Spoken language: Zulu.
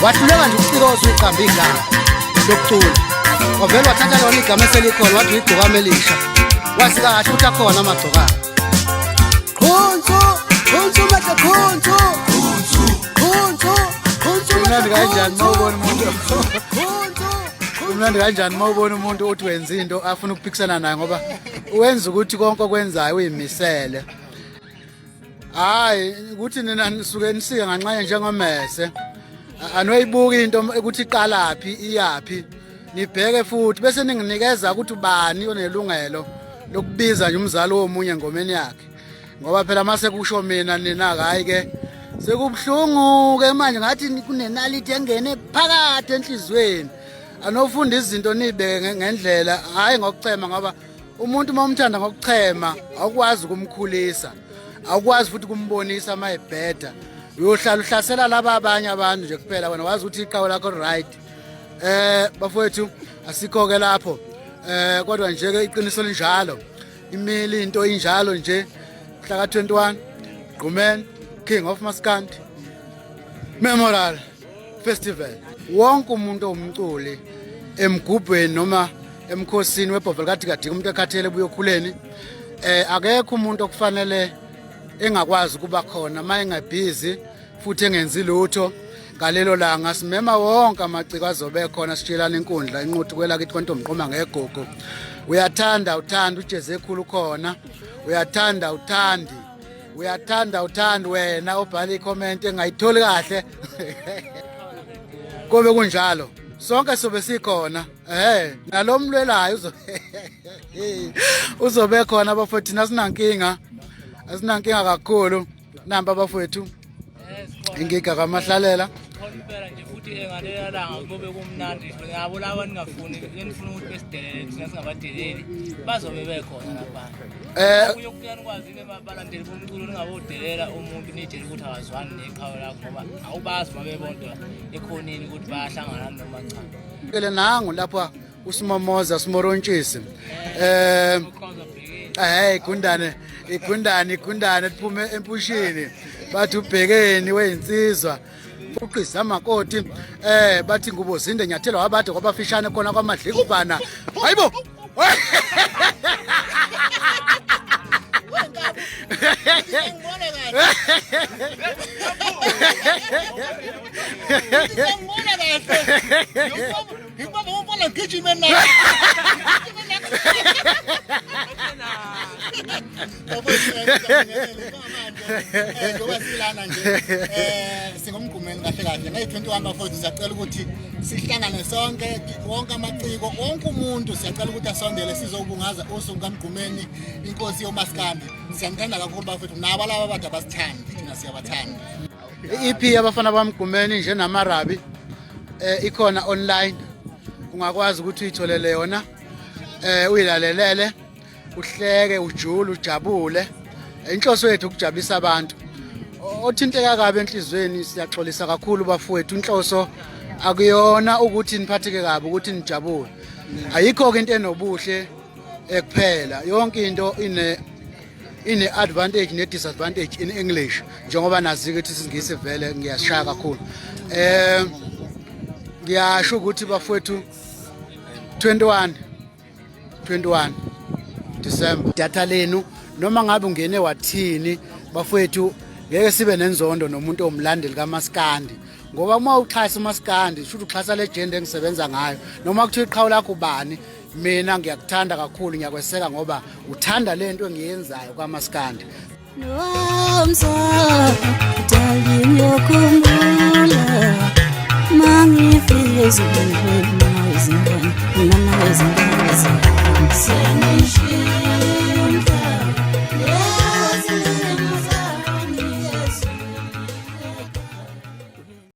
Wahluleka nje ukucikoza uyiqamba igama lokucula. Wavele wathatha lona igama eselikhona wathi uyigcokama elisha. Wazi kahle ukuthi akhona amagcokama. Khunsu, khunsu mehle khunsu. Khunsu, khunsu, khunsu Kumnandi mehle kanjani uma ubona umuntu khunsu. Kumnandi kanjani uma ubona umuntu uthi wenza into afuna ukuphikisana naye ngoba wenza ukuthi konke okwenzayo uyimisele. Hayi ukuthi nina nisuke nisike nganxanye njengomese. Anoyibuka into ukuthi iqalaphi iyaphi. Nibheke futhi bese ninginikeza ukuthi ubani onelungelo lokubiza nje umzali womunye ngomeni yakhe. Ngoba phela mase kusho mina nina hayi ke sekubuhlungu ke manje ngathi kunenaliti engene phakathi enhlizweni. Anofunda izinto nibeke ngendlela hayi ngokuchema ngoba umuntu uma umthanda ngokuchema awukwazi ukumkhulisa awukwazi futhi ukumbonisa uma ebheda uyohlala uhlasela laba abanye abantu nje kuphela wena wazi ukuthi iqhawe lakho right. Bafowethu asikho ke lapho, kodwa nje ke iqiniso linjalo, imili into injalo nje. Mhla ka 21 Gqumeni King of Maskandi Memorial Festival, wonke umuntu owumculi emgubhweni noma emkhosini webhovo likaDikadika, umuntu ekhathele ebuya okhuleni, akekho umuntu okufanele engakwazi ukuba khona uma engabhizi futhi engenzi lutho ngalelo langa. Simema wonke amaciko azobe khona, sitshelana inkundla inquthu kwelakithi kwantomqoma ngegogo. Uyathanda uthanda ujeze ekhulu khona, uyathanda uthandi, uyathanda uthandi wena obhala i-comment engayitholi kahle. Kobe kunjalo, sonke sobe sikhona. Nalomlwelayo uzobe khona abafowethu, thina asinankinga, asinankinga kakhulu. Nampa abafowethu ingiga kaMahlalela. Impela nje futhi ngaleya langa kube kumnandi ngabo laba ningafuni enifuna ukuthi besidelele thina singabadeleli bazobe bekhona lapha. Okunye okufika nikwazi ke balandeli bomculo ningabodelela umuntu nitshele ukuthi akazwani neqhawe lakho ngoba awubazi uma bebodwa ekhoneni ukuthi bayahlangana noma cha. Kele nangu lapha usimomoza simorontshisi. Igundane igundane igundane liphume empushini bathi ubhekeni weyinsizwa uqisa amakoti, bathi ngubo zinde nyathelo wabade kwabafishane khona kwamadlikubana. Hayibo, Ngibona kahle. Ngibona umfana gijime naye. Njengoba silana nje singumgqumeni kahle kahle ngeyi-21 bafowethu, siyacela ukuthi sihlangane sonke, wonke amaciko, wonke umuntu siyacela ukuthi asondele sizobungaza usuku kaMgqumeni, inkosi yomaskandi. Siyanithanda kakhulu bafowethu, nabo laba abade abasithandi, thina siyabathanda. I-EP yabafana baMgqumeni nje namarabi ikhona online, ungakwazi ukuthi uyitholele yona, uyilalelele, uhleke, ujule, ujabule. Inhloso yethu ukujabulisa abantu. Othinteka kabi enhlizweni siyaxolisa kakhulu bafowethu, inhloso akuyona ukuthi niphatheke kabi, ukuthi nijabule. Ayikho ke into enobuhle ekuphela, yonke into ine advantage ne disadvantage in English, njengoba nazi ukuthi isiNgisi vele ngiyashaya kakhulu. Ngiyasho ukuthi bafowethu 21 21 December data lenu noma ngabe ungene wathini bafowethu, ngeke sibe nenzondo nomuntu omlandeli kaMaskandi, ngoba uma uxhasa uMaskandi shuthi uxhasa legend engisebenza ngayo, noma kuthiwa iqhawe lakho ubani, mina ngiyakuthanda kakhulu, ngiyakweseka ngoba uthanda lento engiyenzayo kaMaskandi. Nomsa darling, ngiyakhumbula mangifika ezulwini.